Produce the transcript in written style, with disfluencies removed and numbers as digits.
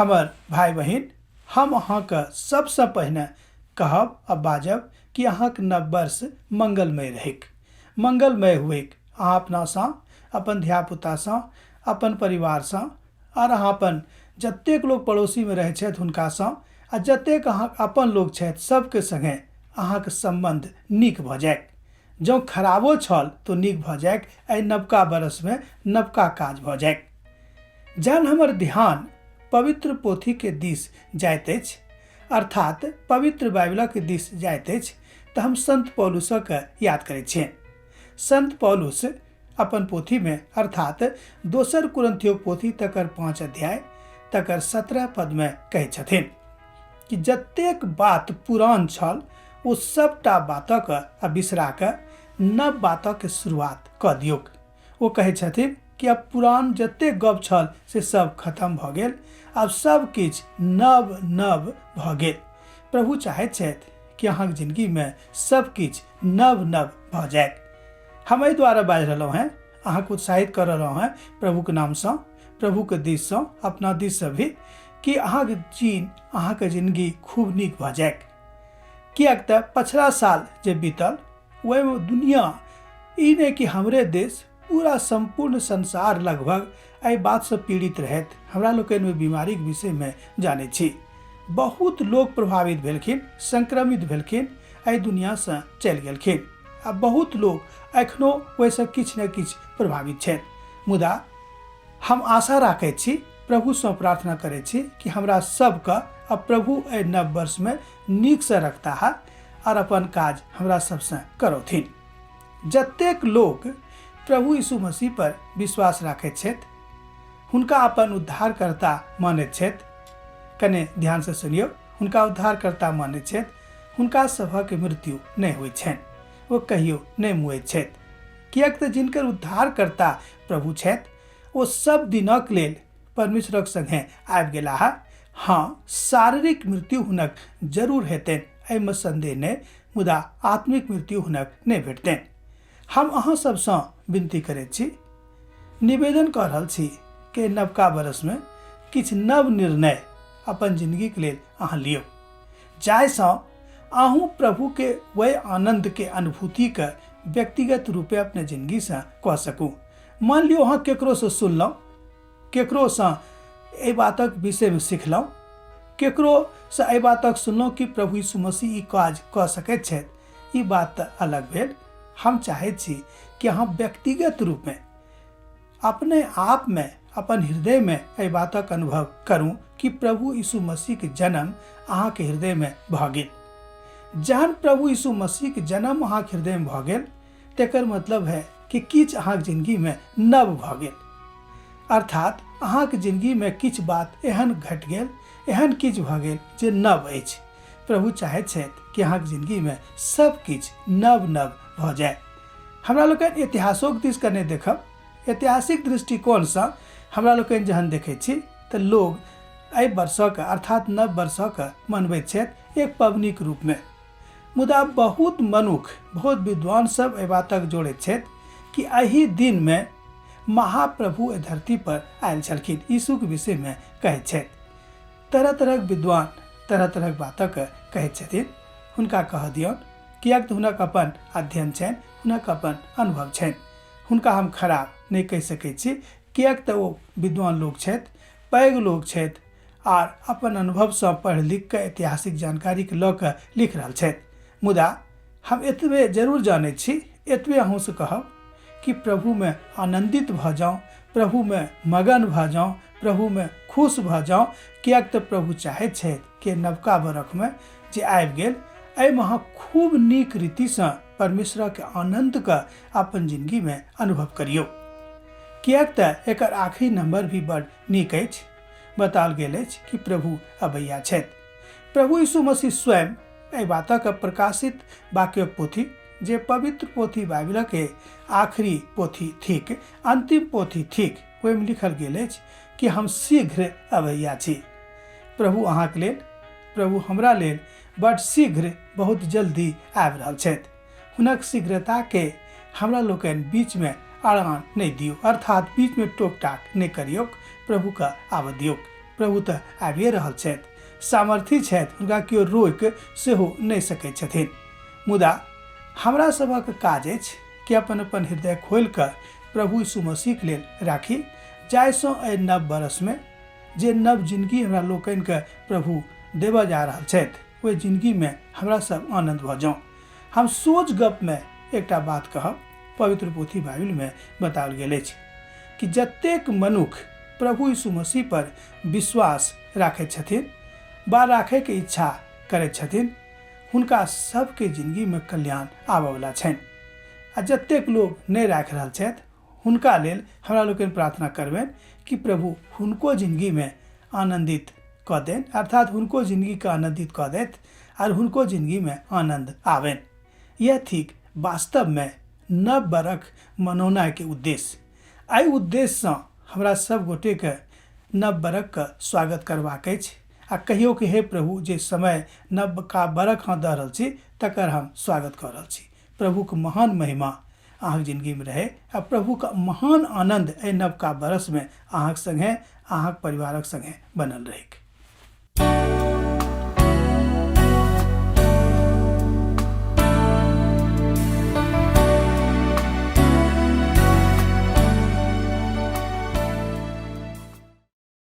हमर भाय बहिन, हम अहाँके सबसँ पहिने कहब आ बाजब कि अहाँके नव वर्ष मंगलमय रहैक, मंगलमय हुएक। अहाँ अपनासँ, अपन धियापुतासँ, अपन परिवारसँ आओर अहाँ अपन जतेक लोक पड़ोसीमे रहै छथि हुनकासँ आ जतेक अहाँ अपन लोक छथि सबके सङ्गे अहाँके सम्बन्ध नीक भऽ जाइक। जँ खराबो छल तऽ नीक भऽ जाइक। एहि नवका बरसमे नवका काज भऽ जाइक। जहन हमर ध्यान पवित्र पोथीके दिस जाइत अछि, अर्थात पवित्र बाइबलक दिस जाइत अछि, तऽ हम संत पौलुसक याद करैत छियनि। संत पौलुस अपन पोथीमे, अर्थात दोसर कुरिन्थियोक पोथी तकर 5 अध्याय तकर 17 पदमे कहै छथिन कि जतेक बात पुरान छल ओ सबटा बातक आ बिसरा कऽ नव बातक शुरुआत कऽ दियौक। ओ कहै छथिन कि अब पुरान जतेक गप छल से सब खत्म भऽ गेल, आब सब किछु नव नव भऽ गेल। प्रभु चाहैत छथि कि अहाँके जिंदगीमे सब किछु नव नव भऽ जाय। हम एहि दुआरे बाजि रहलहुँ हेँ, अहाँके उत्साहित कऽ रहलहुँ हेँ प्रभुके नामसँ, प्रभुके दिससँ, अपना दिससँ भी, कि अहाँके जीन, अहाँके जिंदगी खूब नीक भऽ जाय। किएक तऽ पछिला साल जे बीतल ओहिमे दुनिया, ई नहि कि हमरे देश, पूरा सम्पूर्ण संसार लगभग एहि बातसँ पीड़ित रहैत। हमरा लोकनि ओहि बीमारीके विषयमे जानै छी। बहुत लोक प्रभावित भेलखिन, संक्रमित भेलखिन, एहि दुनियासँ चलि गेलखिन आ बहुत लोक एखनो ओहिसँ किछु ने किछु प्रभावित छथि। मुदा हम आशा राखैत छी, प्रभुसँ प्रार्थना करैत छी कि हमरा सबके आ प्रभु एहि नव वर्षमे नीकसँ रखताह आओर अपन काज हमरा सबसँ करौथिन। जतेक लोक प्रभु यीशु मसीह पर विश्वास राखैत छथि, हुनका अपन उद्धारकर्ता मानैत छथि, कने ध्यानसँ सुनियौ, हुनका उद्धारकर्ता मानैत छथि, हुनका सभक मृत्यु नहि होइत छनि, ओ कहियो नहि मुएत छथि। किएक तऽ जिनकर उद्धारकर्ता प्रभु छथि ओ सब दिनक लेल परमेश्वरक संगे आबि गेलाह। हाँ, शारीरिक मृत्यु हुनक जरूर हेतनि, एहिमे संदेह नहि, मुदा आत्मिक मृत्यु हुनक नहि भेटतनि। हम अहाँ सबसँ विनती करैत छी, निवेदन कऽ रहल छी कि नवका बरसमे किछु नव निर्णय अपन जिंदगीके लेल अहाँ लियौ, जाहिसँ अहूँ प्रभुके वही आनन्दके अनुभूतिके व्यक्तिगत रूपे अपने जिंदगीसँ कऽ सकू। मान लियौ अहाँ केकरोसँ सुनलहुँ, केकरोसँ एहि बातक विषयमे सिखलहुँ, केकरोसँ एहि बातक सुनलहुँ कि प्रभु यीशु मसीह ई काज कऽ सकैत छथि, ई बात तऽ अलग भेल। हम चाहैत छी कि अहाँ व्यक्तिगत रूपमे अपने आपमे, अपन हृदयमे एहि बातक अनुभव करू कि प्रभु यीशु मसीहके जन्म अहाँके हृदयमे भऽ गेल। जहन प्रभु यीशु मसीहके जन्म अहाँके हृदयमे भऽ गेल, तेकर मतलब है कि किछु अहाँके जिंदगीमे नव भऽ गेल, अर्थात अहाँके जिंदगीमे किछु बात एहन घटि गेल, एहन किछु भऽ गेल जे नव अछि। प्रभु चाहैत छथि कि अहाँके जिंदगीमे सब किछु नव नव भऽ जाय। हमरा लोकनि इतिहासोके दिस कने देखब। ऐतिहासिक दृष्टिकोणसँ हमरा लोकनि जहन देखै छी तऽ लोग एहि वर्षके अर्थात नव वर्षके मनबैत छथि एक पबनीके रूपमे। मुदा बहुत मनुख, बहुत विद्वान सब एहि बातक जोड़ैत छथि कि एहि दिनमे महाप्रभु एहि धरती पर आयल छलखिन, यीशुके विषयमे कहैत छथि। तरह तरहक विद्वान तरह तरहक बातक कहैत छथिन, हुनका कह दियौन, किएक तऽ हुनक अपन अध्ययन छनि, हुनक अपन अनुभव छनि। हुनका हम खराब नहि कहि सकैत छी, किएक तऽ ओ विद्वान लोक छथि, पैघ लोक छथि आर अपन अनुभवसँ पढ़ि लिख कऽ ऐतिहासिक जानकारीके लऽ कऽ लिख रहल छथि। मुदा हम एतबे जरूर जानैत छी, एतबे अहूँसँ कहब कि प्रभुमे आनन्दित भऽ जाउ, प्रभुमे मगन भऽ जाउ, प्रभुमे खुश भऽ जाउ, किएक तऽ प्रभु चाहैत छथि कि नवका बरखमे जे आबि गेल एहिमे अहाँ खूब नीक रीतिसँ परमेश्वरके आनन्दके अपन जिंदगीमे अनुभव करियौ। किएक तऽ एकर आखिरी नंबर भी बड़ नीक अछि। बताओल गेल अछि कि प्रभु अबैया छथि। प्रभु यीशु मसीह स्वयं एहि बातक प्रकाशित वाक्यक पोथी, जे पवित्र पोथी बाइबिलके आखिरी पोथी थिक, अंतिम पोथी थिक, ओहिमे लिखल गेल अछि कि हम शीघ्र अबैया छी। प्रभु अहाँके लेल, प्रभु हमरा लेल बड शीघ्र, बहुत जल्दी आबि रहल छथि। हुनक शीघ्रताके हमरा लोकनि बीचमे अड़ान नहि दियौ, अर्थात बीचमे टोक टाक नहि करियौक, प्रभुके आबऽ दियौक। प्रभु तऽ आबिए रहल छथि, सामर्थी छथि, हुनका केओ रोकि सेहो नहि सकैत छथिन। मुदा हमरा सभक काज अछि कि अपन अपन हृदय खोलि कऽ प्रभु यीशु मसीहके लेल राखी, जाहिसँ एहि नव बरसमे जे नव जिनगी हमरा लोकनिके प्रभु देबऽ जा रहल छथि ओहि जिनगीमे हमरा सब आनन्द भऽ जाउ। हम सोझ गपमे एकटा बात कहब, पवित्र पोथी बाइबिलमे बताओल गेल अछि कि जतेक मनुख प्रभु यीशु मसीह पर विश्वास राखैत छथिन बा राखैके इच्छा करैत छथिन, हुनका सबके जिनगीमे कल्याण आबऽवला छनि। आ जतेक लोग नहि राखि रहल छथि हुनका लेल हमरा लोकनि प्रार्थना करबनि कि प्रभु हुनको जिनगीमे आनन्दित कऽ देनि, अर्थात हुनको जिनगीके आनन्दित कऽ देथि आर हुनको जिनगीमे आनन्द आबनि। यह थिक वास्तवमे नव बरख मनौनाइके उद्देश्य। एहि उद्देश्यसँ हमरा सब गोटेके नव बरखके स्वागत करबाक अछि आ कहियो कि हे प्रभु जे समय नवका बरख अहाँ दऽ रहल छी तकर हम स्वागत कऽ रहल छी। प्रभुके महान महिमा अहाँके जिनगीमे रहै आ प्रभुके महान आनन्द एहि नवका बरसमे अहाँके सङ्गे अहाँके परिवारक सङ्गे बनल रहैक।